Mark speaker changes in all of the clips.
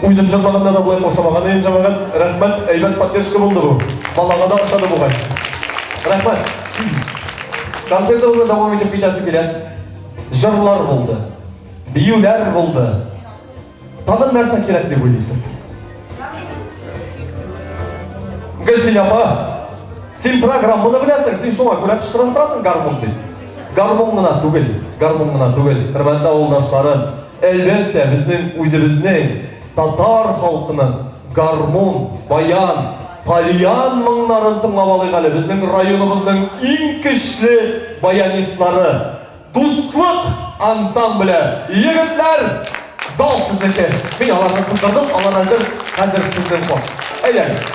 Speaker 1: Үзем җырлаганда да болай каушамаган идем, җәмәгать. Рәхмәт, әйбәт поддержка булды бу. Балага да ошады бугай. Рәхмәт. Концертыбызны дәвам итеп китәсе килә. Җырлар булды. Биюләр булды. Тагын нәрсә кирәк дип уйлыйсыз? Гөлсин апа, син программаны беләсең, син шуңа күрә кычкырып утырасың гармун дип. Гармун гына түгел, гармун гына түгел, хөрмәтле авылдашларым, әлбәттә, безнең үзебезнең татар халкының гармун, баян, тальян моңнарын тыңлап алыйк әле. Безнең районыбызның иң көчле баянистлары Дуслык ансамбле. Егетләр, зал сезнеке. Мин аларны кыздырдым, алар әзер. Хәзер сезнең ход. Әйдәгез.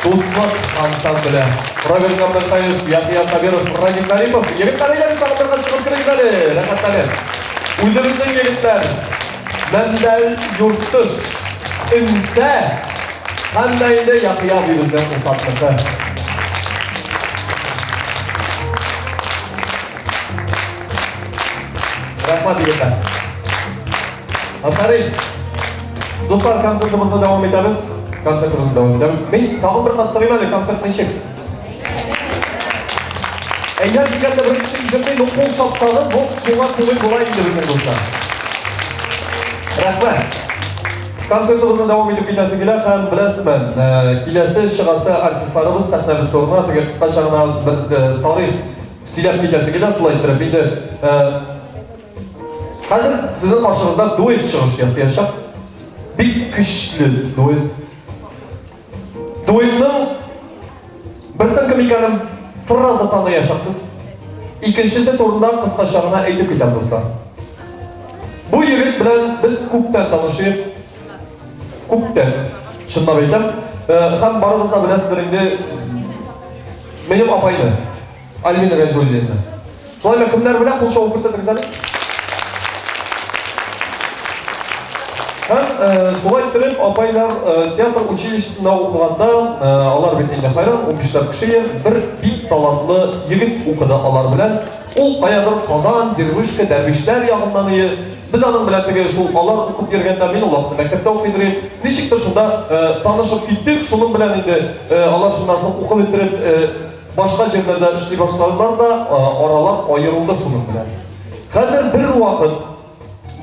Speaker 1: Дуслык ансамбле. Равил Габделхаев, Яхья Сабиров, Радик Зарипов. Егетләр, әйдәгез, тагын бер кат чыгып керегез әле. Рәхәтләнеп. Үзебезнең егетләр. Мәмдәл Юртыш, Өмсә һәм дә инде Яхья абыебызның усатныкы. Рәхмәт, егетләр. Афәрин. Дуслар, концертыбызны дәвам итәбез. Концертыбызны дәвам итәбез. Мин тагын бер кат сорыйм әле, концерт ничек? Әйдә дигәндә беренче ишетми, ну кул чапсагыз, бу шуңа күңел була инде безнең дуслар. Рәхмәт. Концертыбызны дәвам итеп китәсе килә һәм беләсезме, киләсе чыгасы артистларыбыз сәхнәбез турына теге кыскача гына бер тарих сөйләп китәсе килә, шулай иттереп инде хәзер сезнең каршыгызда дуэт чыгыш ясаячак. Бик көчле дуэт. Дуэтның берсен кем икәнен сразу таныячаксыз. Икенчесе турында кыскача гына әйтеп китәм, дуслар. Бу егет белән без күптән танышыйк. Күптән. Чынлап әйтәм. Һәм барыгыз да беләсездер инде минем апайны, Альбина Гайзуллина. Шулаймы, кемнәр белән кул чабып күрсәтегез әле? Һәм шулай иттереп, апайлар театр училищесында укыганда, алар бит инде хайран, 15ләп кеше, бер бик талантлы егет укыды алар белән. Ул каядыр Казан, Дервышка, Дәрвишләр ягыннан ие. Без аның белән теге шул алар укып йөргәндә, мин ул вакытта мәктәптә укый идем. Ничектер шунда танышып киттек, шуның белән инде алар шуннан соң укып бетереп, башка җирләрдә эшли башладылар да, аралар аерылды шуның белән. Хәзер бер вакыт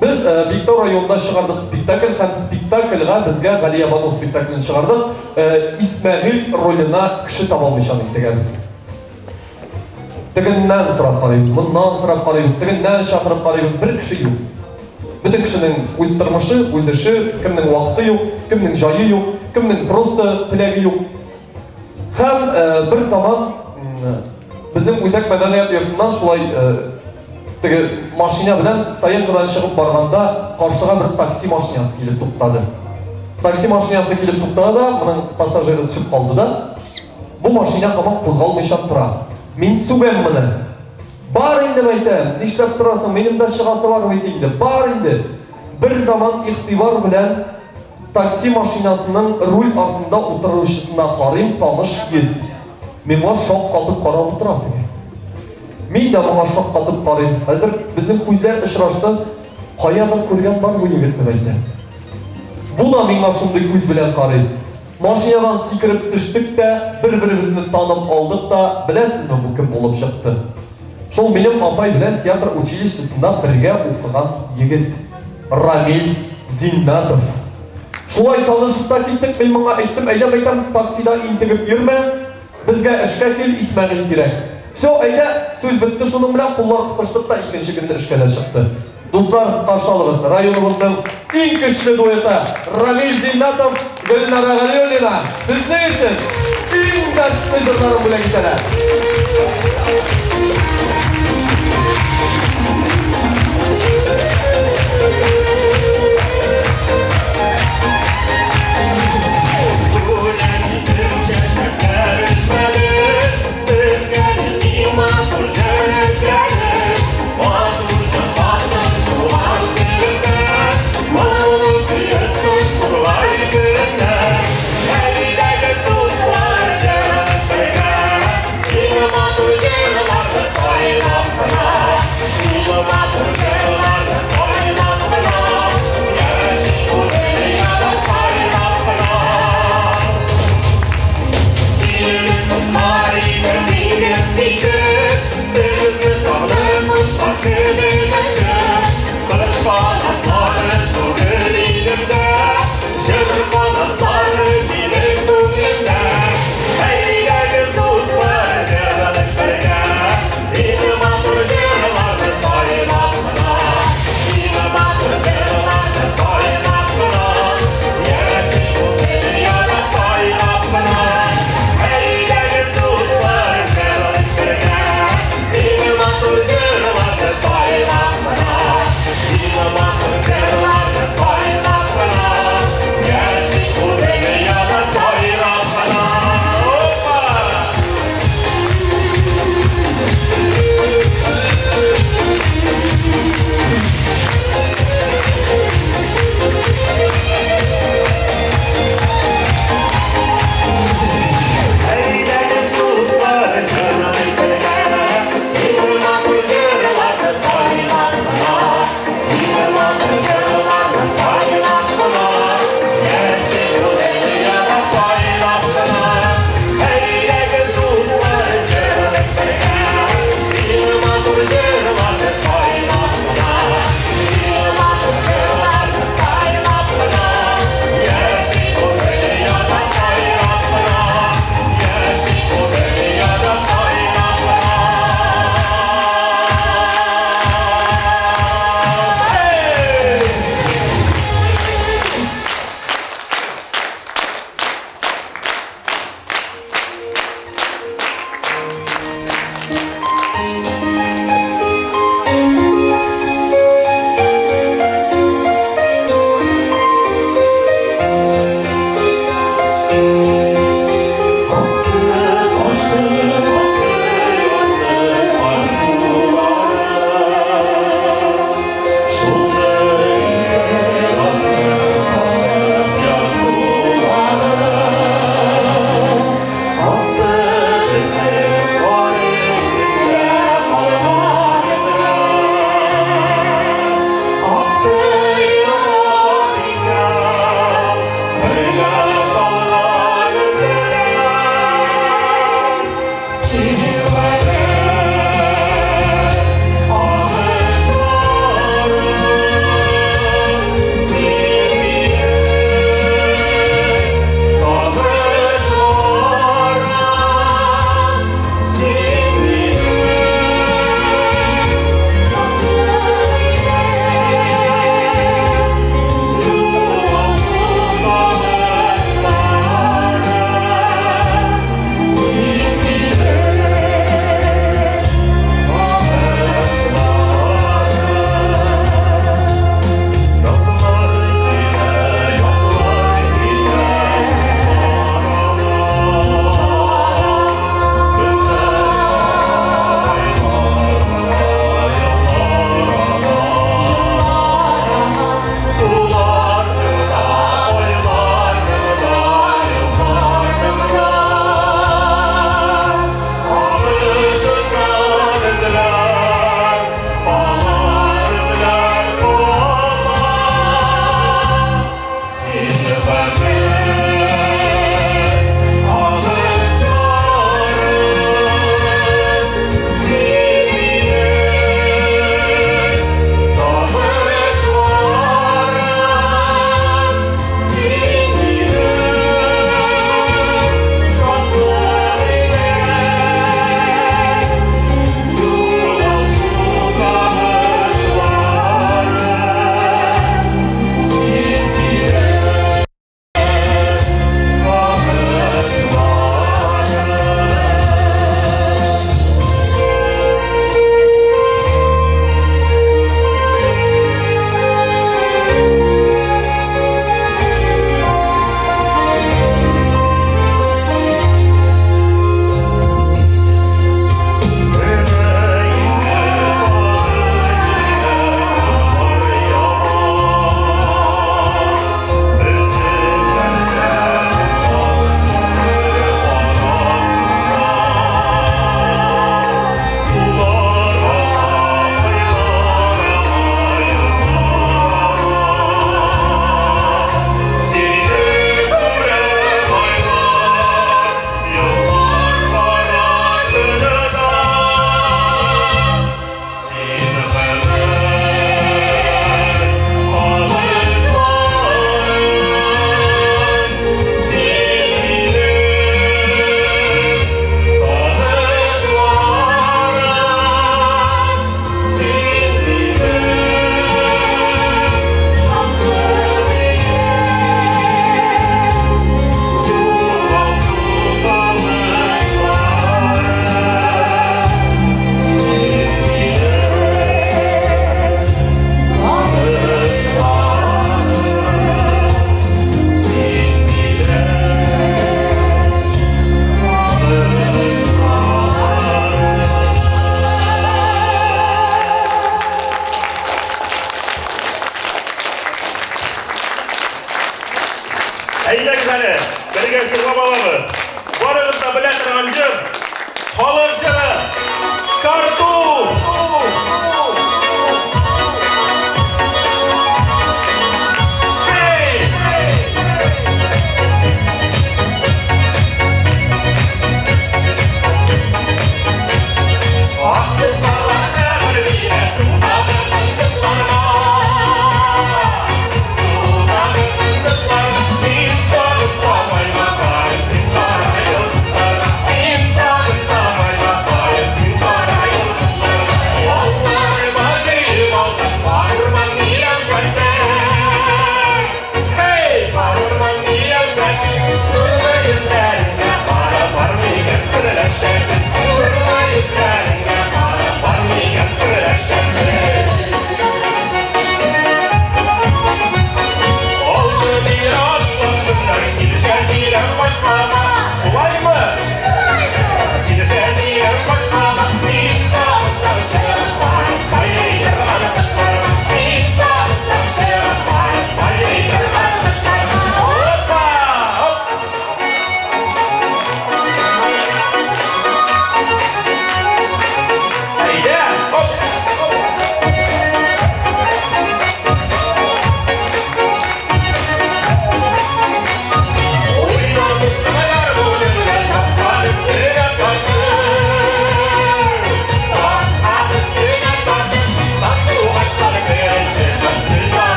Speaker 1: без Биектау районында чыгардык спектакль һәм спектакльгә безгә Галиябану спектаклен чыгардык. Исмәгыйль роленә кеше таба алмыйча интегәбез. Тегеннән сорап карыйбыз, моннан сорап карыйбыз, тегеннән чакырып карыйбыз, бер кеше юк. Бөтен кешенең үз тормышы, үз эше, кемнең вакыты юк, кемнең җае юк, кемнең просто теләге юк. Һәм бер заман безнең үзәк мәдәният йортыннан шулай теге машина белән стоянкадан чыгып барганда каршыга бер такси машинасы килеп туктады. Такси машинасы килеп туктады да, моның пассажиры төшеп калды да. Бу машина һаман кузгалмыйча тора. Мин сүгәм моны. Бар инде, мәйтәм, нишләп торасың, минем дә чыгасы бар бит инде, бар инде. Бер заман игътибар белән такси машинасының руль артында утыручысына карыйм, таныш йөз. Миңа шак катып карап утыра теге. Мин дә моңа шак катып карыйм. Хәзер безнең күзләр очрашты. Каядыр күргән бар бу егетне, мәйтәм. Бу да миңа шундый күз белән карый. Машинадан сикереп төштек тә, бер-беребезне танып алдык та, беләсезме, бу кем булып чыкты? Шул минем апай белән театр училищесында бергә укыган егет, Рамил Зиннатов. Шулай танышып та киттек, мин моңа әйттем, әйдә, мәйтәм, таксида интегеп йөрмә, безгә эшкә кил, Исмәгыйль кирәк. Все, әйдә, сүз бетте шуның белән, куллар кысыштык та, икенче көнне эшкә дә чыкты. Дуслар, каршы алыгыз, районыбызның иң көчле дуэты Рамил Зиннатов, Гөлнара Галиуллина сезнең өчен иң дәртле җырларын бүләк итәләр.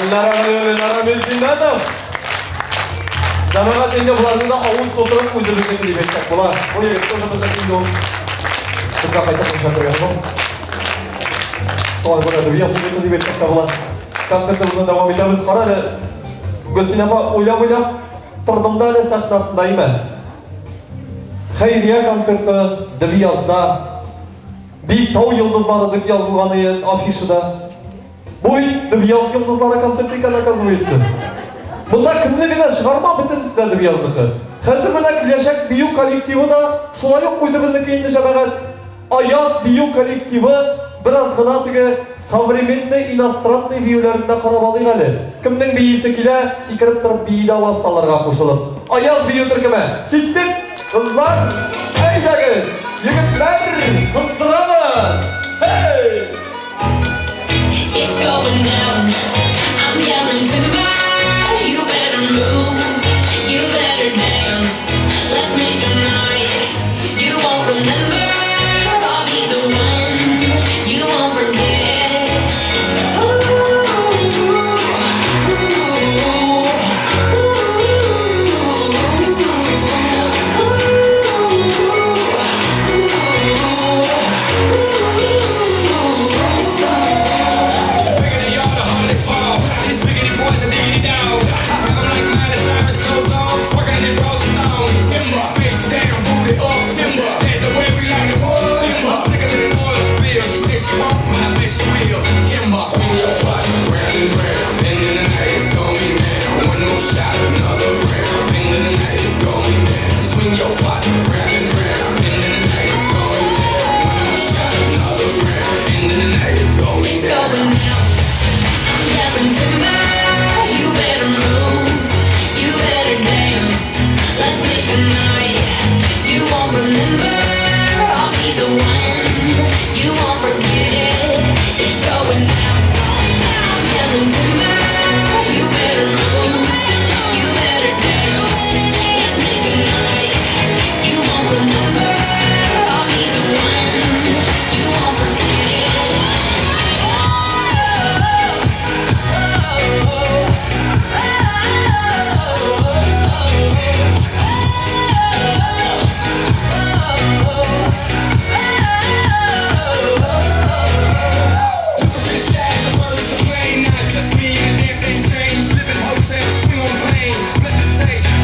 Speaker 1: Гөлнара Галиуллина, Рамил Зиннәтов. Җәмәгать инде боларны да авыз тутырып үзебезнең дип әйтсәк була. Бу егет тоже безнең инде ул. Безгә кайтып мунча кергән бу. Шулай күрә Дөбьяз егете дип әйтсәк тә була. Концертыбызны дәвам итәбез. Кара әле, Гөлсинә апа, уйлап-уйлап тордым да әле сәхнә артында, име? Хәйрия концерты Дөбьязда. Биектау йолдызлары дип язылган иде афишада. Бу бит Дөбьяз йолдызлары концерты икән, оказывается. Монда кемне генә чыгарма, бөтенесе дә Дөбьязныкы. Хәзер менә киләчәк бию коллективы да шулай ук үзебезнеке инде, җәмәгать. Аяз бию коллективы бераз гына теге современный иностранный биюләрен дә карап алыйк әле. Кемнең биисе килә, сикереп торып бии дә аласыз аларга кушылып. Аяз бию төркеме! Киттек! Кызлар, әйдәгез! Егетләр, кыздырабыз! Hey!
Speaker 2: It's going down. I'm yelling timber. You better move. You better dance. Let's make a night. You won't remember. I'll be the one. You won't forget. Ooh, ooh, ooh, ooh.
Speaker 3: Biggity y'all, the harder they fall. These biggity boys are diggity dog. I'm like Miley Cyrus, clothes on, twerking in their bras and thongs. Timber, face down, booty up, timber. That's the way we like to roll. Timber, I'm sicker than an oil spill. She said she won't, but I bet she will. Timber, swing your body round and round. End of the night, it's gonna be down. One more shot, another round. End of the night, it's gonna be down. Swing your body round and round. End of the night, it's gonna be down. One more shot, another round. End of the night, it's gonna be
Speaker 2: It's
Speaker 3: down.
Speaker 2: going down. I'm yelling timber. You better move. You better dance. Let's make a night. You won't remember. I'll be the one. You won't forget. It's going down. I'm yelling timber. You better move. You better dance. Let's make a night. You won't remember. I'll be the one. You won't forget.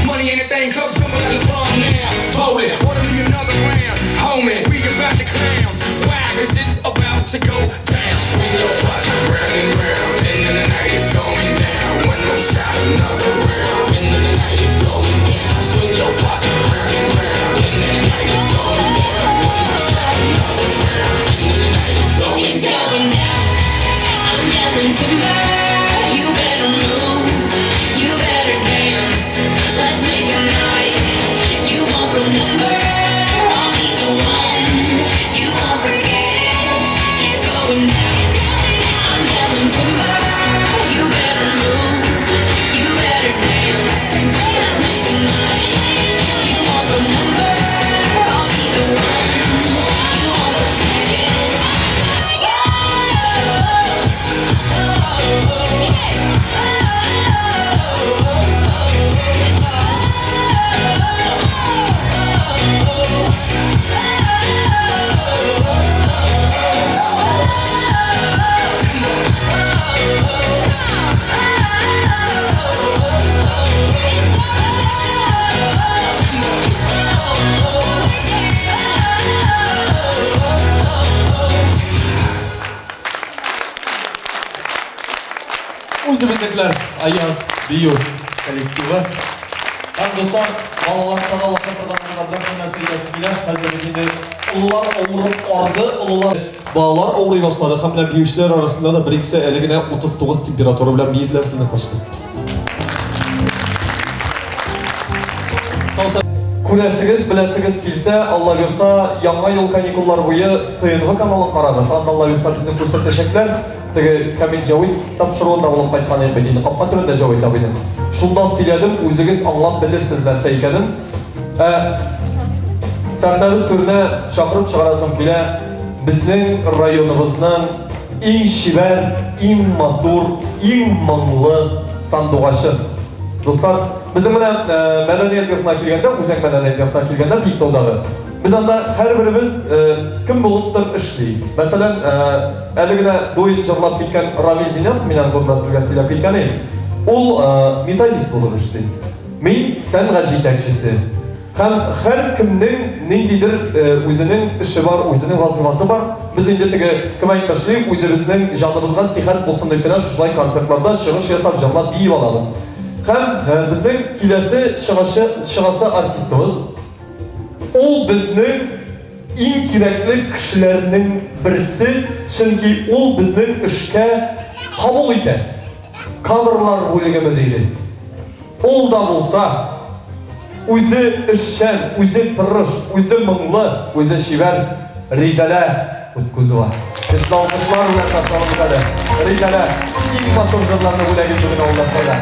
Speaker 3: Money ain't a thing, club jumping like LeBron now. Hold it, order me another round. Homie, we about to clown. Why? Cause it's about to go down. Swing your body round and round. End of the night, it's going down. One more shot, another round. End of the night, it's going down. Swing your body round and round. End of the night, it's going down. One more shot, another round. End of the night, it's going
Speaker 2: It's
Speaker 3: down.
Speaker 2: going down. I'm yelling timber. You better move. You better dance. Let's make a night. You won't remember. I'll be the one. You won't forget. It's going down. I'm yelling timber. You better move. You better dance. Let's make a night. You won't remember. I'll be the one. You won't forget.
Speaker 1: Үзебезнекеләр Аяз бию коллективы. Һәм дуслар, балалар сагалаша торганнарга белән нәрсә әйтәсе килә. Хәзер бит инде олылар авырып арды, олылар балалар авырый башлады. Һәм менә биючеләр арасында да бер-икесе әле генә 39 температура белән биеделәр сезне кочты. Күрәсегез, беләсегез килсә, Алла бирса, яңа ел каникуллар буе ТНВ каналын карагыз. Анда Алла бирса безне күрсәтәчәкләр. Теге Камил Җәвит тапшыруында булып кайткан идем бит инде, капка төбендә Җәвит абыйның. Шунда сөйләдем, үзегез аңлап белерсез нәрсә икәнен. Ә сәхнәбез түренә чакырып чыгарасым килә безнең районыбызның иң чибәр, иң матур, иң моңлы сандугачы. Дуслар, безнең менә э, мәдәният йортына килгәндә, үзәк мәдәният йортына килгәндә, Биектаудагы, без анда һәрберебез э, кем булыптыр эшли. Мәсәлән, э, әле генә дуэт җырлап киткән Рамил Зинятов, мин аның турында сезгә сөйләп киткән идем. Ул методист булып эшли. Мин сәнгать җитәкчесе. Һәм һәркемнең ниндидер үзенең эше бар, үзенең вазыйфасы бар. Без инде теге, кем әйтмешли, үзебезнең җаныбызга сихәт булсын дип кенә шушылай концертларда чыгыш ясап, җырлап, биеп алабыз. Һәм безнең киләсе чыгышы, чыгасы артистыбыз, ул безнең иң кирәкле кешеләрнең берсе, чөнки ул безнең эшкә кабул итә. Кадрлар бүлеге мөдире. Ул да булса, үзе эшчән, үзе тырыш, үзе моңлы, үзе чибәр Ризәлә Уткузова. Көчле алкышлар белән каршы алыгыз әле. Ризәлә, иң матур җырларны бүләк ит бүген авылдашларга.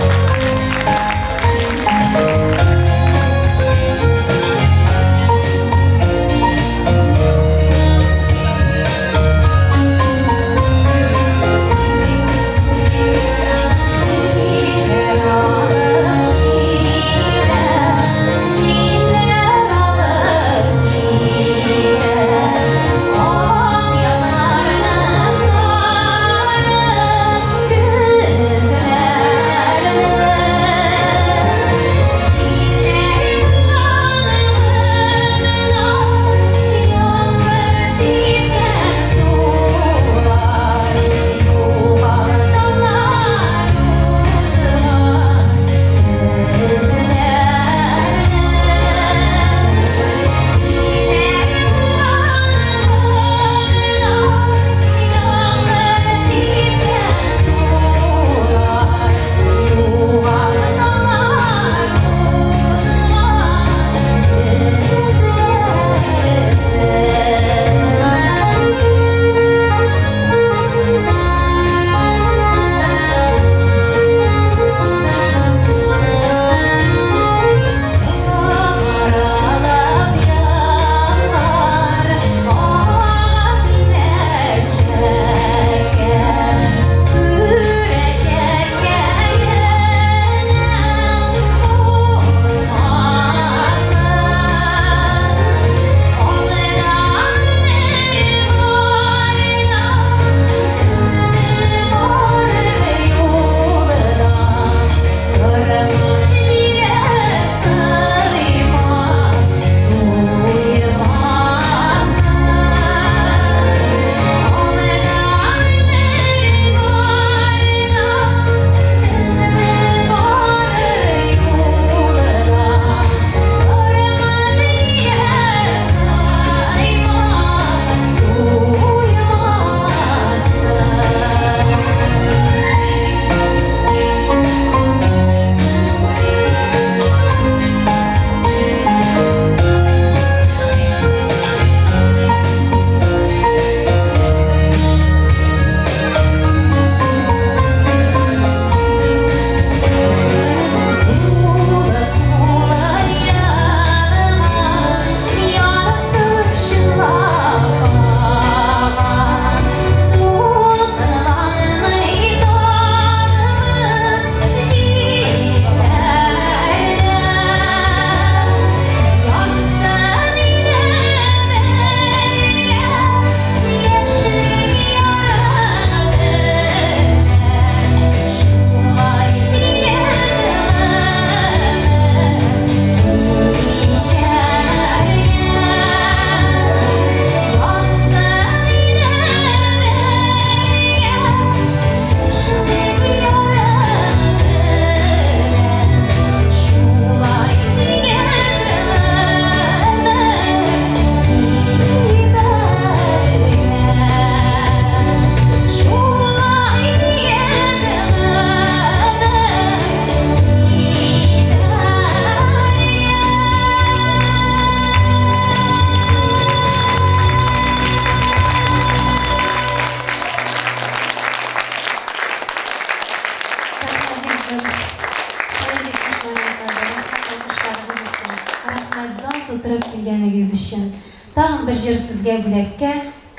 Speaker 4: Рәхмәт зал тутырып килгәнегез өчен. Тагын бер җыр сезгә бүләккә.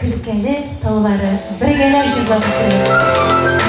Speaker 4: Керкәле таулары бергәләп җырлап үтәлек.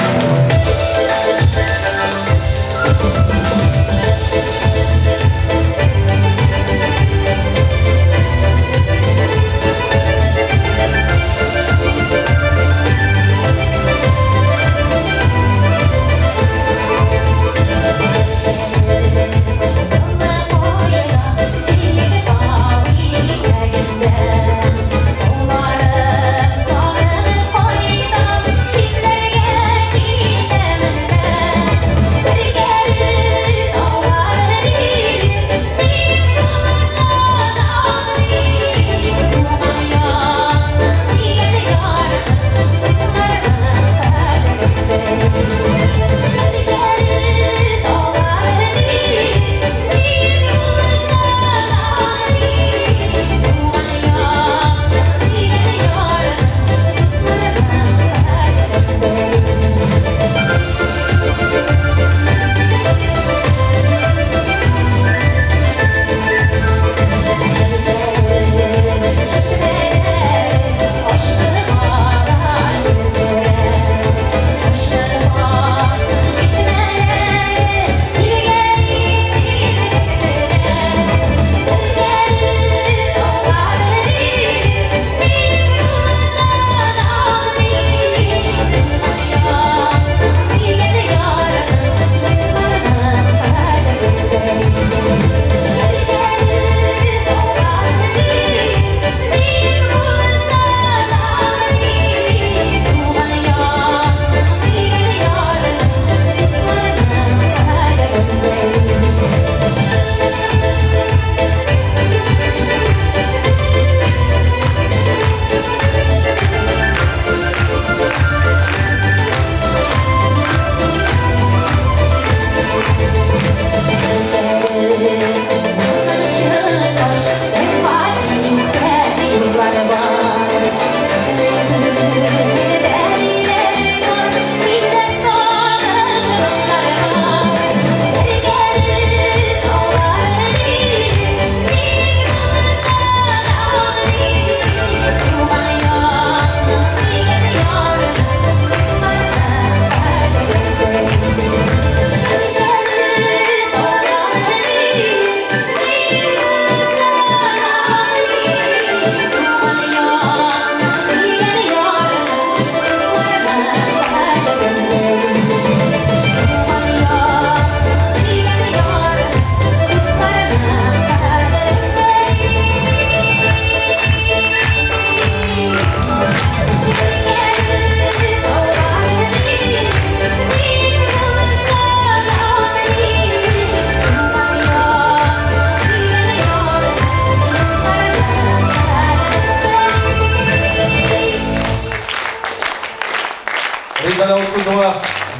Speaker 1: Ризалә Уткузова,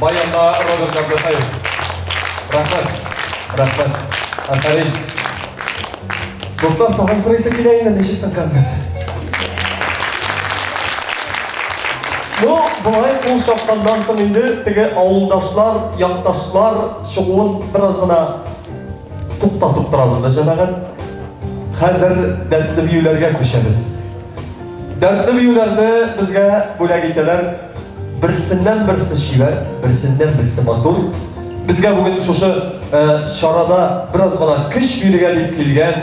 Speaker 1: баянда Роберт Габдехаев. Рәхмәт. Рәхмәт. Афәрин. Дуслар, тагын сорыйсы килә инде, ничек соң концерт? Ну, болай кул чапканнан соң инде теге авылдашлар, якташлар чыгуын бераз гына туктатып торабыз да, җәмәгать. Хәзер дәртле биюләргә күчәбез. Дәртле биюләрне безгә бүләк итәләр. Берсеннән берсе чибәр, берсеннән берсе матур. Безгә бүген шушы э, чарада бераз гына көч бирергә дип килгән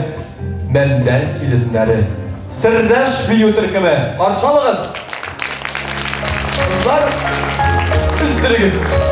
Speaker 1: Мәмдән киленнәре. Сердәш бию төркеме. Каршы алыгыз! Кызлар, өздерегез!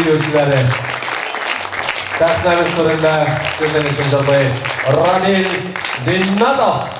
Speaker 1: биючеләре. Сәхнәбез түрендә сезнең өчен җырлый Рамил Зиннатов.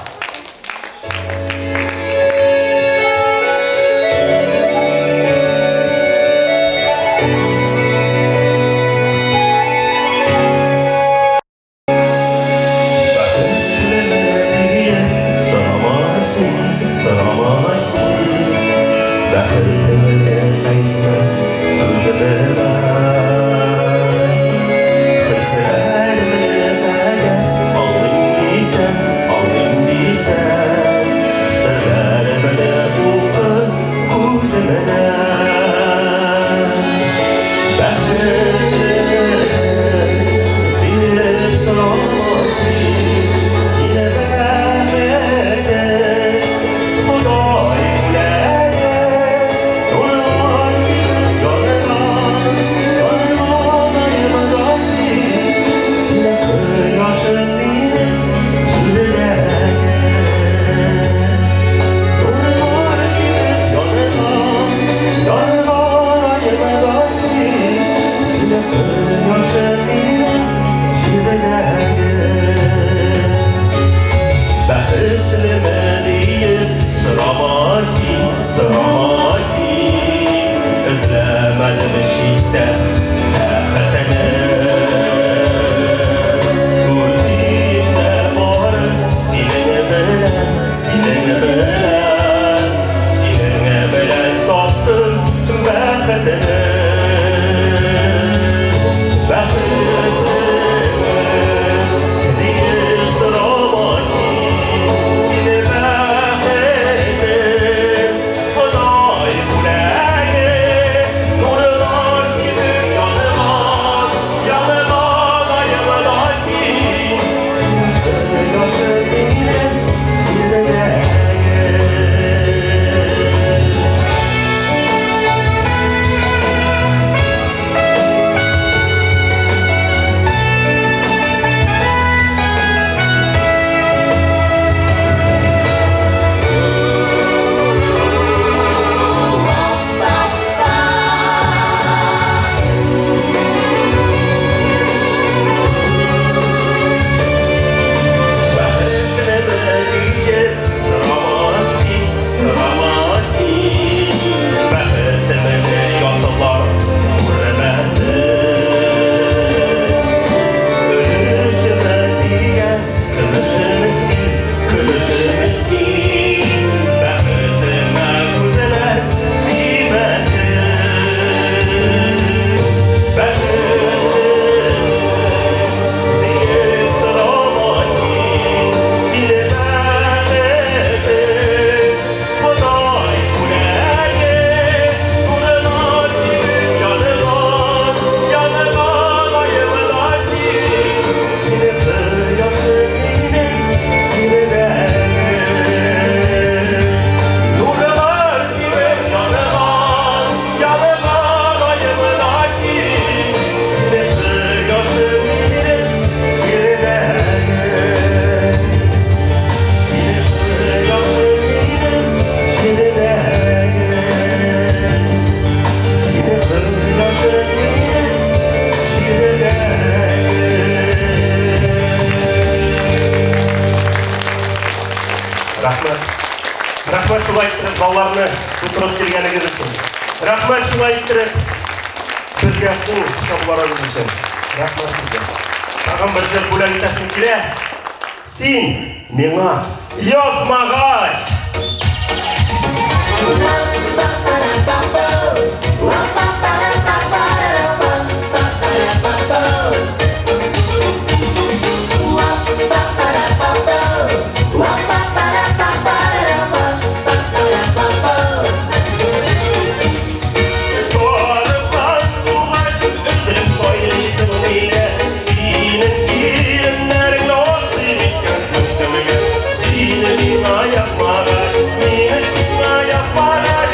Speaker 5: Рәхмәт. Рәхмәт шулай иттереп балаларны тутырып килгәнегез өчен. Рәхмәт шулай иттереп безгә кул чабуларыгыз өчен. Рәхмәт сезгә. Тагын бер җыр бүләк итәсем килә. Син миңа язмагач! Сине миңа язмагач, мине сиңа язмагач.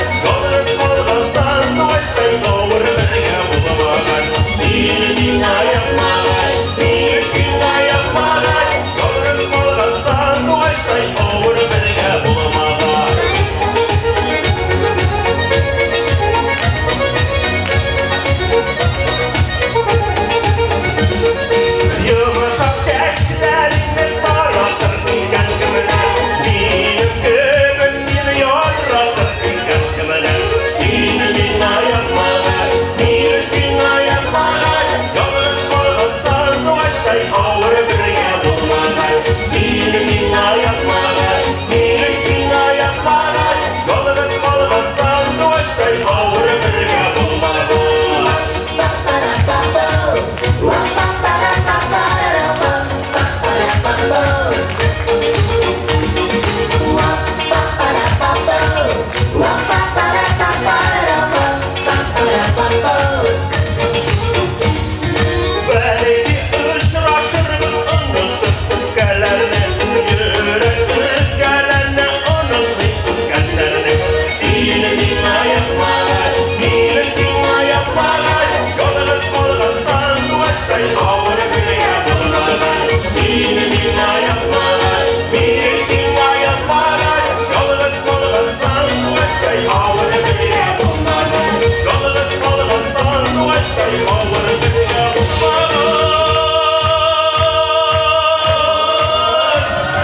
Speaker 5: Сине миңа язмагач, мине сиңа язмагач, ялгыз калган сандугачтай авыр бергә булмагач, ялгыз калган сандугачтай авыр бергә булмагач.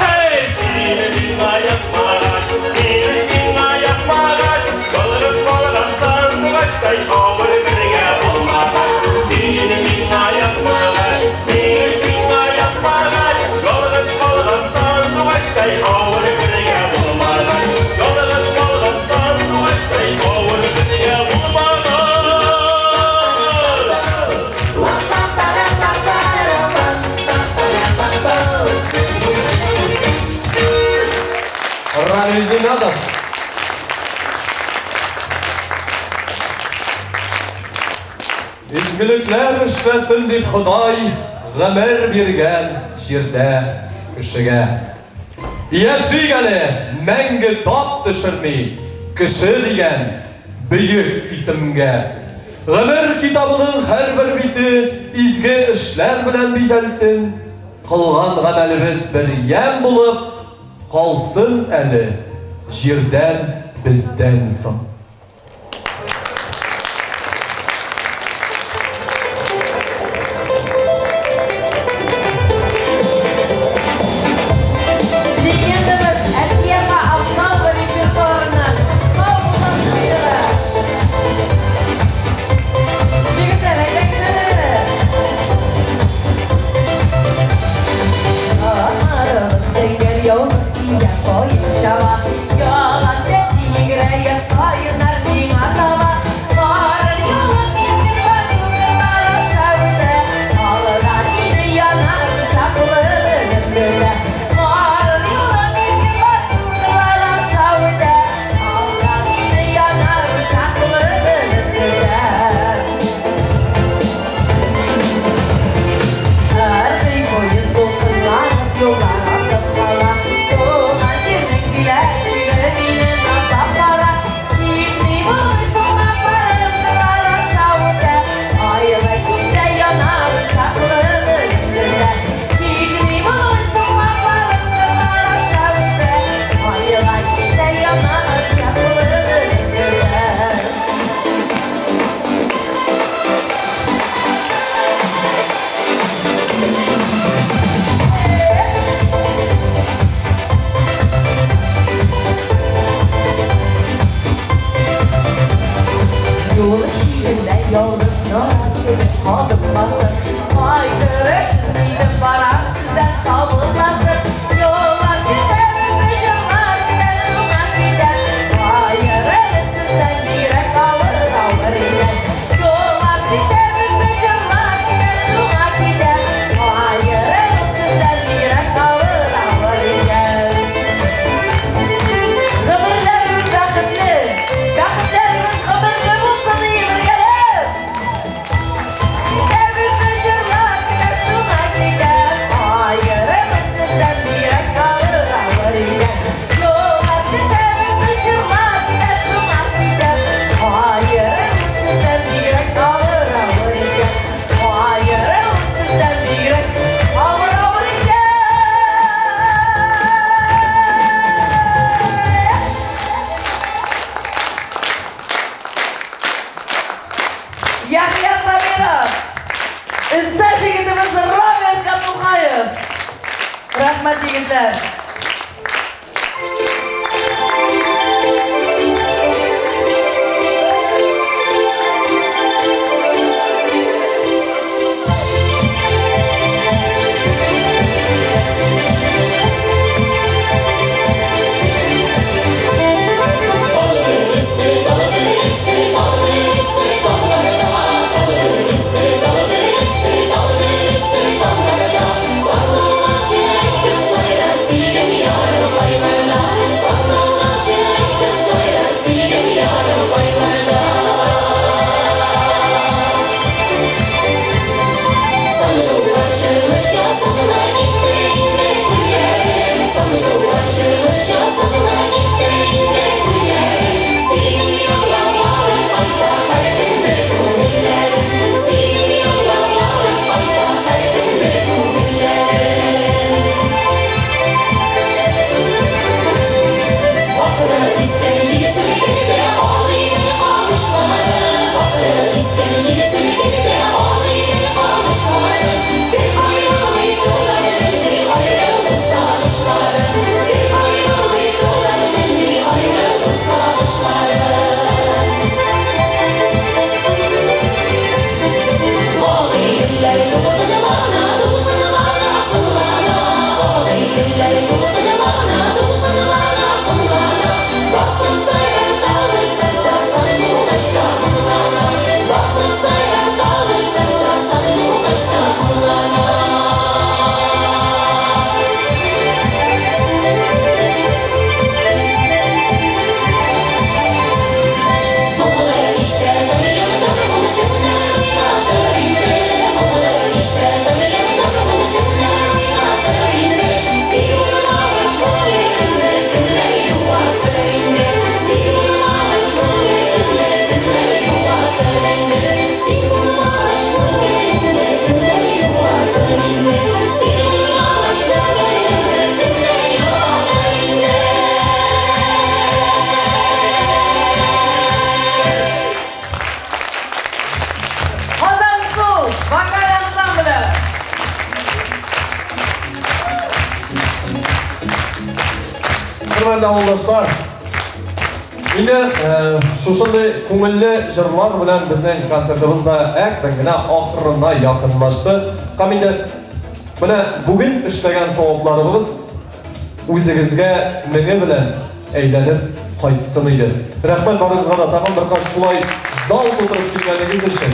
Speaker 5: Һәй, сине миңа язмагач, мине сиңа язмагач, ялгыз калган сандугачтай авыр бергә булмагач. Сине миңа язмагач, мине сиңа язмагач, ялгыз калган сандугачтай авыр бергә булмагач. Ялгыз калган сандугачтай авыр бергә булмагач.
Speaker 1: Рамиль Зиннатов. Изгелекләр эшләсен дип Ходай гомер биргән җирдә кешегә. Яшик әле, мәңге тап төшерми кеше дигән бөек исемгә. Гомер китабының һәрбер бите изге эшләр белән бизәлсен, кылган гамәлебез бер ямь булып калсын әле җирдән бездән соң.
Speaker 4: Легендабыз Әлфия апа Афзалова репертуарыннан Сау булыгыз җыры. Җегетләр, әйдәгез әле. Анарым зәңгәр яулык кигән каеш чаба. Ялан тәпи йөгерә яшь каеннар миңа таба. Барыр юлым иркен басу кырлар аша үтә. Алда мине янар чаклы белем көтә. Барыр юлым иркен басу кырлар аша үтә. Алда мине янар чаклы белем көтә. Кыргый поезд дулкынланып юллар артып кала. Туган җирнең җиләк җиле мине назлап бара. Китми булмый сукмакларым кырлар аша үтә. Айлы кичтә янар чаклы белем көтә. Китми булмый сукмакларым кырлар аша үтә. Айлы кичтә янар чаклы белем көтә. Юл чигендә ялгыз нарат кебек калдым басып. Кайтыр өчен китеп барам сездән саубуллашып. Юллар көтә безне, җырлар көтә, шуңа китә. Аерылып сездән бигрәк авыр, авыр икән. Юллар көтә безне, җырлар көтә, шуңа китә. Аерылып сездән бигрәк авыр, авыр икән. Гомерләребез бәхетле, бәхетләребез гомерле булсын и бергәләп. Көтә безне җырлар, көтә шуңа китә. Аерылып сездән бигрәк авыр, авыр икән. Юллар көтә безне, җырлар көтә, шуңа китә. Аерылып сездән бигрәк авыр, авыр икән. Аерылып сездән бигрәк авыр, авыр икән. Яхья Сабиров, Энсә җегетебез Роберт Габдулхаев. Рәхмәт, егетләр.
Speaker 2: Sandal инде, Син уйналышты белемне, Төнлә яна инде.
Speaker 4: Казансу вокаль ансамбле.
Speaker 1: Хөрмәтле авылдашлар, инде шушындый күңелле җырлар белән безнең концертыбыз да әкрен генә ахырына якынлашты. Һәм инде менә бүген эшләгән савапларыбыз үзегезгә меңе белән әйләнеп кайтсын иде. Рәхмәт барыгызга да тагын бер кат шулай зал тутырып килгәнегез өчен.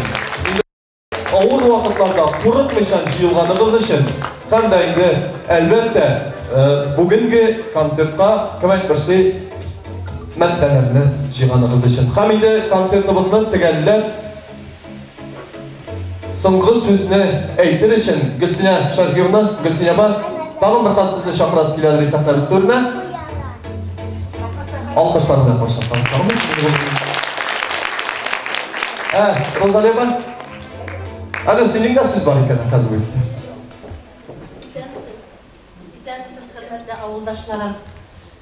Speaker 1: Авыр вакытларда курыкмыйча җыелганыгыз өчен һәм дә инде, әлбәттә, бүгенге концертка, кем әйтмешли, матдәләрне җыйганыгыз өчен. Һәм инде концертыбызны төгәлләп, соңгы сүзне әйтер өчен Гөлсинә Шәрфиевна, Гөлсинә апа, тагын бер кат сезне чакырасы килә Андрей сәхнәбез түренә. Алкышлар белән каршы алсагыз тагын бер. Ә, Розалия апа, әле синең дә сүз бар икән, оказывается.
Speaker 6: Исәнмесез. Исәнмесез, хөрмәтле авылдашларым.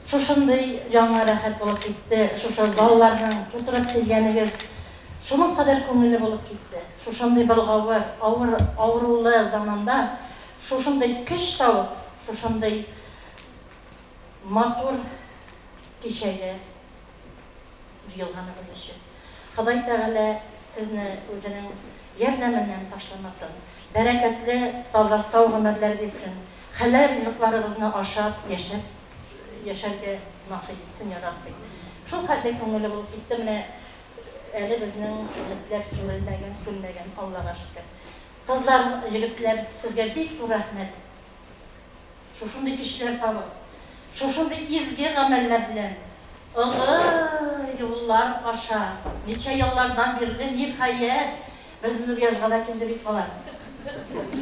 Speaker 6: Шушындый җанга рәхәт булып китте, шушы залларның тутырып килгәнегез шуның кадәр күңелле булып китте. Шушындый болгавыр, авыр, авырулы заманда шушындый көч табып, шушындый матур кичәгә җыелганыгыз өчен. Ходай Тәгалә сезне үзенең ярдәменнән ташламасын, бәрәкәтле, таза-сау гомерләр бирсен, хәләл ризыкларыбызны ашап, яшәп яшәргә насыйп итсен, Ярабби. Шул хәтле күңелле булып китте, менә әле безнең өметләр сүрелмәгән, сүнмәгән, Аллага шөкер. Кызлар, егетләр, сезгә бик зур рәхмәт. Шушындый көчләр табып, шушындый изге гамәлләр белән олы юллар аша, ничә еллардан бирле ниһаять, безнең Нуръязга да килде бит алар.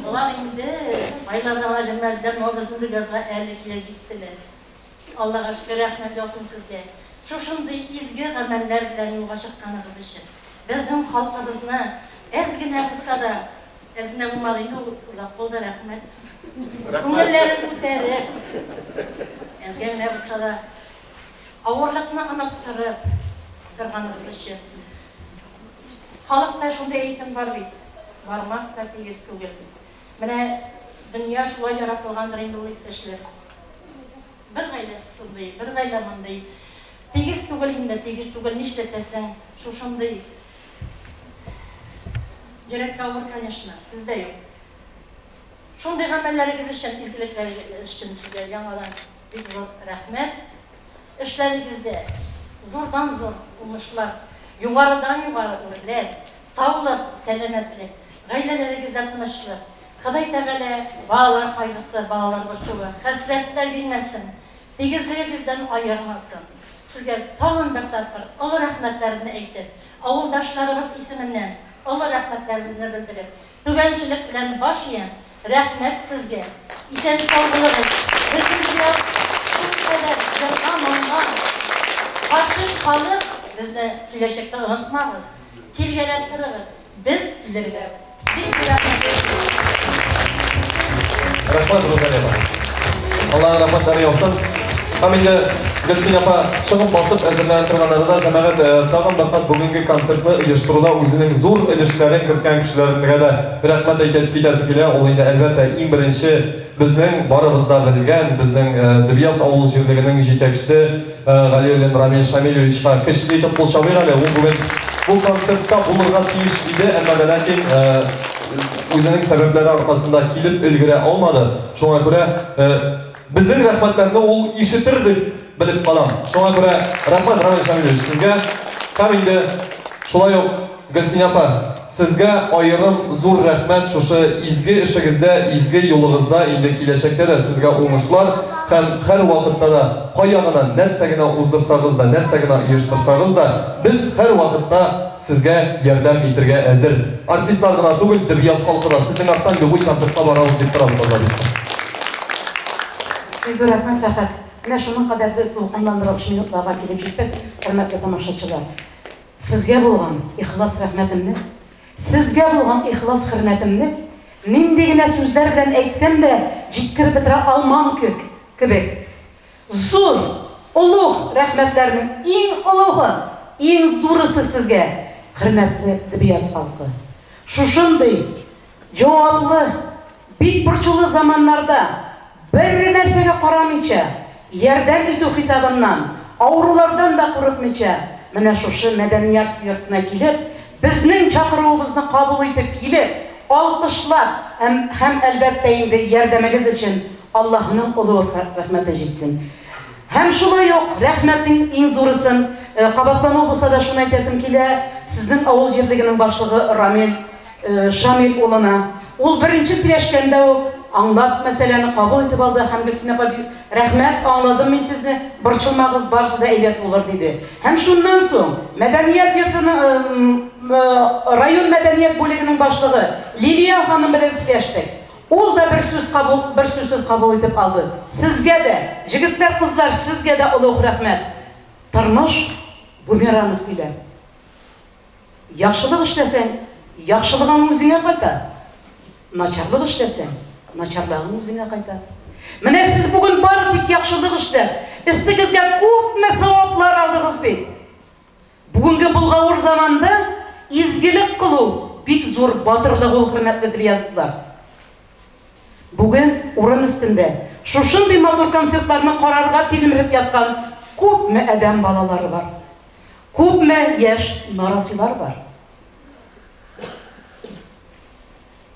Speaker 6: Алар инде кайларда гына йөрмәделәр, но безнең Нуръязга әле килеп җиттеләр. Аллага шөкер, рәхмәт яусын сезгә, шушындый изге гамәлләр белән юлга чыкканыгыз өчен. Безнең халкыбызны әз генә булса да Әз генә булмады инде ул, озак булды, рәхмәт. Күңелләрен күтәреп, әзгә генә булса да, авырлыкны оныттырып торганыгыз өчен. Халыкта шундый әйтем бар бит, бармак та тигез түгел. Менә дөнья шулай яратылгандыр инде ул, иптәшләр. Бер гаилә шундый, бер гаилә мондый. Тигез түгел инде, тигез түгел, нишләтәсең, шушындый Йөрәккә авыр, конечно, сүз дә юк. Шундый гамәлләрегез өчен, изгелекләрегез өчен сезгә яңадан бик зур рәхмәт. Эшләрегездә зурдан-зур уңышлар, югарыдан-югары үрләр, саулык, сәламәтлек, гаиләләрегездә тынычлык. Ходай Тәгалә балалар кайгысы, балалар борчуы, хәсрәтләр бирмәсен, тигезлегегездән аермасын. Сезгә тагын бер тапкыр олы рәхмәтләремне әйтеп, Авылдашларыбыз исеменнән олы рәхмәтләребезне белдереп, түбәнчелек белән баш иям, рәхмәт сезгә! Исән-сау булыгыз! Безнең белән шулкадәр җырга-моңга гашыйк халык, безне киләчәктә онытмагыз, килгәләп торыгыз, без килербез! Бик зур рәхмәт!
Speaker 1: Рәхмәт, Рузалия апа. Аллаһ рәхмәтләре яусын. Һәм инде Гөлсинә апа чыгып басып әзерләнә торган арада җәмәгать э, тагын бер кат бүгенге концертны оештыруда үзенең зур өлешләрен керткән кешеләргә дә рәхмәт әйтеп китәсе килә. Ул инде әлбәттә иң беренче безнең барыбыз да белгән, безнең э, Дөбьяз авыл җирлегенең җитәкчесе Галиуллин Рамил Шамилевичка көчле итеп кул чабыйк әле. Ул бүген бу концертта булырга тиеш иде, әмма дә ләкин үзенең сәбәпләре аркасында килеп өлгерә алмады. Шуңа күрә безнең рәхмәтләрне ул ишетер дип белеп калам. Шуңа күрә рәхмәт, Рамил Шамилевич, сезгә. Һәм инде шулай ук Гөлсинә апа, сезгә аерым зур рәхмәт шушы изге эшегездә, изге юлыгызда, инде киләчәктә дә сезгә уңышлар һәм һәрвакытта да кая гына, нәрсә генә уздырсагыз да, нәрсә генә оештырсагыз да, без һәрвакытта сезгә ярдәм итергә әзер. Артистлар гына түгел, Дөбъяз халкы да сезнең арттан любой концертка барабыз дип торабыз, Алла бирсә.
Speaker 7: Бик зур рәхмәт, Фәрхәт. Менә шуның кадәрле дулкынландыргыч минутларга килеп җиттек, хөрмәтле тамашачылар. Сезгә булган ихлас рәхмәтемне, Сезгә булган ихлас хөрмәтемне Нинди генә сүзләр белән әйтсәм дә, җиткереп бетерә алмам кек, кебек. Зур, олуг рәхмәтләрнең иң олугы, иң зурысы сезгә, хөрмәтле Дөбъяз халкы. Шушындый җаваплы, бик борчулы заманнарда бер нәрсәгә карамыйча, ярдәм итү хисабыннан, авырулардан да курыкмыйча, менә шушы мәдәният йортына килеп, безнең чакыруыбызны кабул итеп килеп, алкышлап һәм, һәм, әлбәттә инде, ярдәмегез өчен Аллаһының олы рәхмәте җитсен. Һәм шулай ук рәхмәтнең иң зурысын, кабатлану булса да шуны әйтәсем килә, сезнең авыл җирлегенең башлыгы Рамил Шамил улына. Ул беренче сөйләшкәндә үк аңлап, мәсьәләне кабул итеп алды һәм Гөлсинә апа, рәхмәт, аңладым мин сезне, борчылмагыз, барысы да әйбәт булыр, диде. Һәм шуннан соң мәдәният йортының, район мәдәният бүлегенең башлыгы Лилия ханым белән сөйләштек. Ул да бер сүз кабул, бер сүзсез кабул итеп алды. Сезгә дә, җегетләр, кызлар, сезгә дә олуг рәхмәт. Тормыш бумеранг диләр. Яхшылык эшләсәң, яхшылыгың үзеңә кайта. Начарлык эшләсәң, начарлыгың үзеңә кайта. Менә сез бүген бары тик яхшылык эшләп, өстегезгә күпме саваплар алдыгыз бит. Бүгенге болгавыр заманда изгелек кылу бик зур батырлык ул, хөрмәтле дөбъязлылар. Бүген урын өстендә шушындый матур концертларны карарга тилмереп яткан күпме адәм балалары бар. Күпме яшь нарасыйлар бар.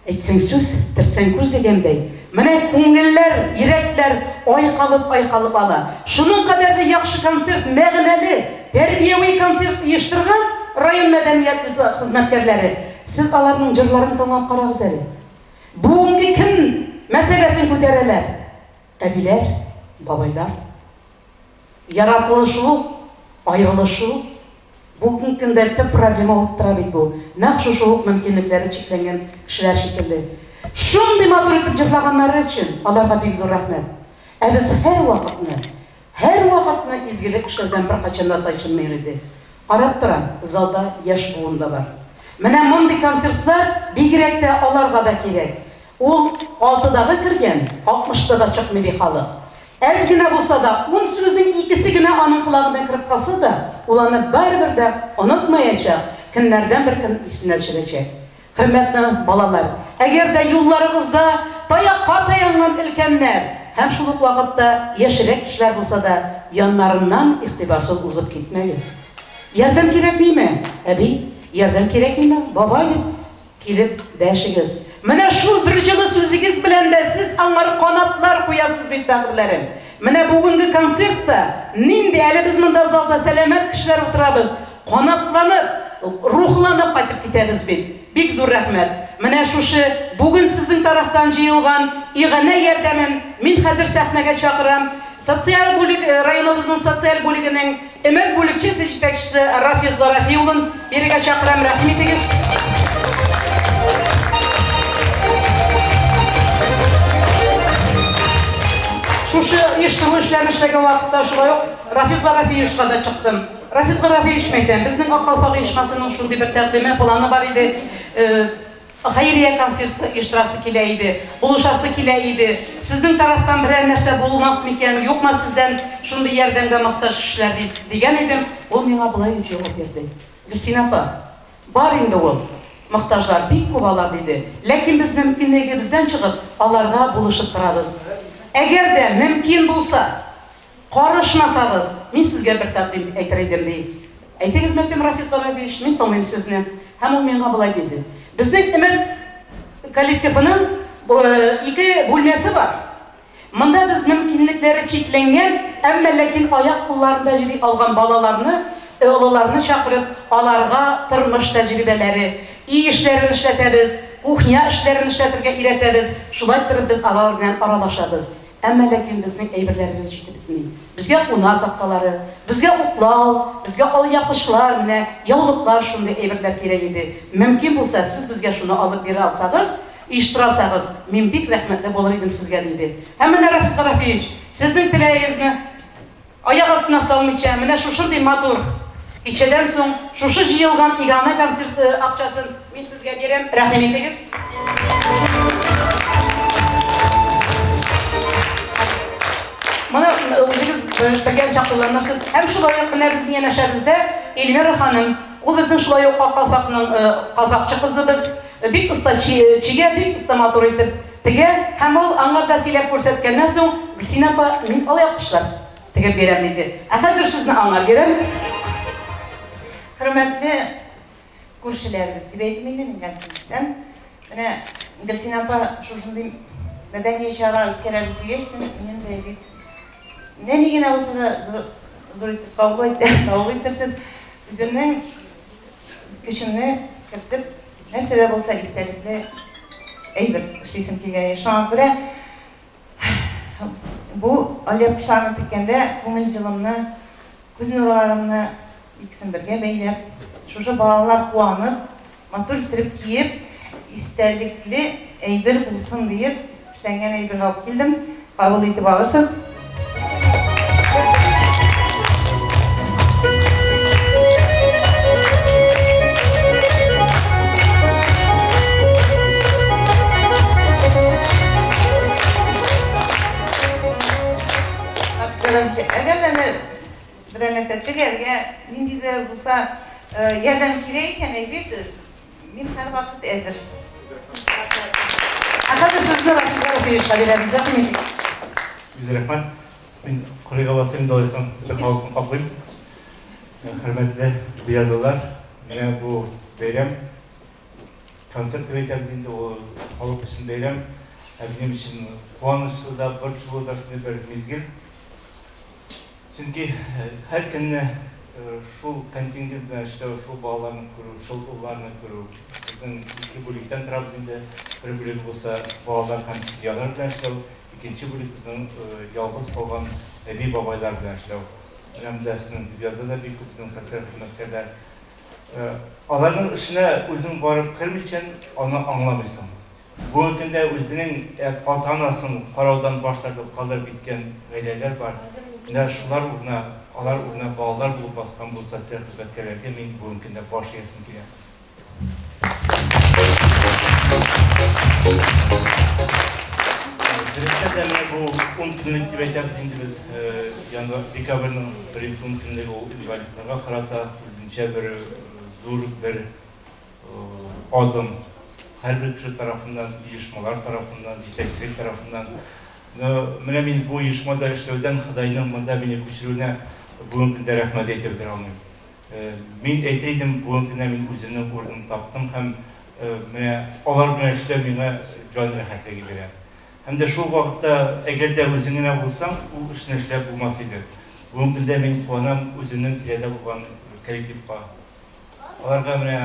Speaker 7: Әйтсәң сүз, төртсәң күз дигәндәй, менә күңелләр, йөрәкләр айкалып-айкалып ала. Шуның кадәр дә яхшы концерт, мәгънәле, тәрбияви концерт оештырган район мәдәният йорты хезмәткәрләре. Сез аларның җырларын тыңлап карагыз әле. Бүгенге көн мәсьәләсен күтәрәләр. Әбиләр, бабайлар. Яратылышу, аерылышу, бүгенге көндә төп проблема булып тора бит бу. Нәкъ шушы ук мөмкинлекләре чикләнгән кешеләр шикелле. Шундый матур итеп җырлаганнары өчен аларга бик зур рәхмәт. Ә без һәрвакытны, һәрвакытны изгелек эшләүдән беркайчан да тайчынмыйк иде. Карап торам, залда яшь буын да бар. Менә мондый концертлар бигрәк тә аларга да кирәк. Ул алтыдагы кергән, алтмышта да чыкмый, ди халык. Әз генә булса да, ун сүзнең икесе генә аның колагына кереп калса да, ул аны барыбер дә онытмаячак, көннәрдән бер көн исенә төшерәчәк. Хөрмәтле балалар, әгәр дә юлларыгызда таякка таянган өлкәннәр һәм шул ук вакытта яшьрәк кешеләр булса да, яннарыннан игътибарсыз узып китмәгез. Ярдәм кирәкмиме, әби? Ярдәм кирәкмиме, бабай? дип Килеп дәшегез. Менә шул бер җылы сүзегез белән дә сез аңар канатлар куясыз бит, бәгырьләрем. Менә бүгенге концерт та нинди, әле без монда залда сәламәт кешеләр утырабыз, канатланып, рухланып кайтып китәбез бит. Бик зур рәхмәт. Менә шушы бүген сезнең тарафтан җыелган иганә ярдәмен мин хәзер сәхнәгә чакырам. Социаль бүлек, районыбызның социаль бүлегенең Өмет бүлекчәсе җитәкчесе Рафис Гарафи улын бирегә чакырам, рәхим итегез. Шушы оештыру эшләрен эшләгән вакытта шулай ук Рафис Гарафиевичка да чыктым. Рафис Гарафиевич, мәйтәм, безнең Ак калфак оешмасының шундый бер тәкъдиме, планы бар иде. Хәйрия концерты оештырасы килә иде, булышасы килә иде. Сезнең тарафтан берәр нәрсә булмас микән, юкмы сездән шундый ярдәмгә мохтаҗ кешеләр, ди, дигән идем. Ул миңа болай дип җавап бирде, Гөлсинә апа, бар инде ул, мохтаҗлар бик күп алар, диде. Ләкин без мөмкинлегебездән чыгып, аларга булышып торабыз. Әгәр дә мөмкин булса, Карышмасагыз, мин сезгә бер тәкъдим әйтер идем, ди. Әйтегез, мәйтәм, Рафис Гарәбиевич, мин тыңлыйм сезне. Һәм ул миңа болай диде. Безнең Өмет коллективының ике бүлмәсе бар. Монда без мөмкинлекләре чикләнгән, әмма ләкин аяк-кулларында йөри алган балаларны, олыларны чакырып, аларга тормыш тәҗрибәләре, өй эшләрен эшләтәбез, кухня эшләрен эшләтергә өйрәтәбез, шулай иттереп без алар белән аралашабыз. Әмма ләкин безнең әйберләребез җитеп бетми. Безгә куна такталары, безгә уклау, безгә алъяпкычлар, менә яулыклар шундый әйберләр кирәк иде. Мөмкин булса, сез безгә шуны алып бирә алсагыз, оештыра алсагыз, мин бик рәхмәтле булыр идем сезгә, диде. Һәм менә, Рафис Гарафиевич, сезнең теләгегезне аяк астына салмыйча, менә шушындый матур кичәдән соң, шушы җыелган иганә концерты акчасын мин сезгә бирәм, рәхим итегез. кулланырсыз. Һәм шулай ук менә безнең янәшәбездә Эльмира ханым. Ул безнең шулай ук Ак калфакның калфакчы кызыбыз. Бик оста чигә, бик оста матур итеп тегә. Һәм ул аңар да сөйләп күрсәткәннән соң, Гөлсинә апа, мин алъяпкычлар тегеп бирәм, диде. Ә хәзер сүзне аңар бирәм.
Speaker 8: Хөрмәтле күршеләребез, дип әйтим инде мин Әлкинештән. Менә Гөлсинә апа шушындый мәдәни чара үткәрәбез дигәч, минем дә бик нәни генә булса да зур, зур итеп кабул итә, кабул итерсез. Үземнең көчемне кертеп, нәрсә дә булса истәлекле әйбер эшлисем килгән иде. Шуңа күрә бу алъяпкычларны теккәндә күңел җылымны, күз нурларымны икесен бергә бәйләп, шушы балалар куанып, матур иттереп киеп, истәлекле әйбер булсын диеп эшләнгән әйберне алып килдем. Кабул итеп алырсыз. Әгәр дә берәр нәрсә тегәргә, нинди дә булса ярдәм кирәк икән, әйбәт, мин һәрвакыт әзер.
Speaker 7: Ә хәзер сүзне Рафис Гарәфиевичка бирәбез. Рәхим итик.
Speaker 9: Үзе рәхмәт. Мин кырыйга басыйм инде алайсам, бөтен халыкны каплыйм. Хөрмәтле биязылар, менә бу бәйрәм, концерт дип әйтәбез инде, ул халык өчен бәйрәм. Ә минем өчен куанычлы да, борчулы да шундый бер мизгел. Чөнки һәр көнне шул контингент белән эшләү, шул балаларны күрү, шул улларны күрү. Безнең ике бүлектән торабыз инде. Бер бүлеге булса балалар һәм семьялар белән эшләү, икенче бүлек безнең ялгыз калган әби-бабайлар белән эшләү. Менә монда сезнең Дөбъязда да бик күп безнең социаль хезмәткәрләр. Аларның эшенә үзең барып кермичә аны аңламыйсың. Бүгенге көндә үзенең ата-анасын караудан баш тартып калдырып киткән гаиләләр бар. Менә шулар урынына, алар урынына балалар булып баскан бу социаль хезмәткәрләргә мин бүгенге көндә баш иясем килә. Дөрестән дә менә бу ун көнлек дип әйтәбез инде без, январь, декабрьнең беренче ун көнлеге ул инвалидларга карата үзенчә бер зур бер адым һәрбер кеше тарафыннан, оешмалар тарафыннан, җитәкчелек тарафыннан. Но менә мин бу оешмада эшләүдән Ходайның монда мине күчерүенә бүгенге көндә рәхмәт әйтеп бетерә алмыйм. Мин әйтер идем, бүгенге көндә мин үземнең урынымны таптым һәм менә алар белән эшләү миңа җан рәхәтлеге бирә. Һәм дә шул вакытта, әгәр дә үзең генә булсаң, ул эшне эшләп булмас иде. Бүгенге көндә мин куанам үземнең тирәдә булган коллективка. Аларга менә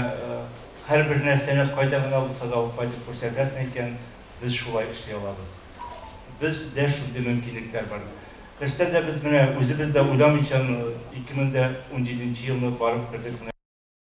Speaker 9: һәрбер нәрсәне кайда гына булса да алып кайтып күрсәтәсең икән, без шулай эшли алабыз. Бездә шундый мөмкинлекләр бар. Дөрестән дә без менә үзебез дә уйламыйча 2017 елны барып кердек менә.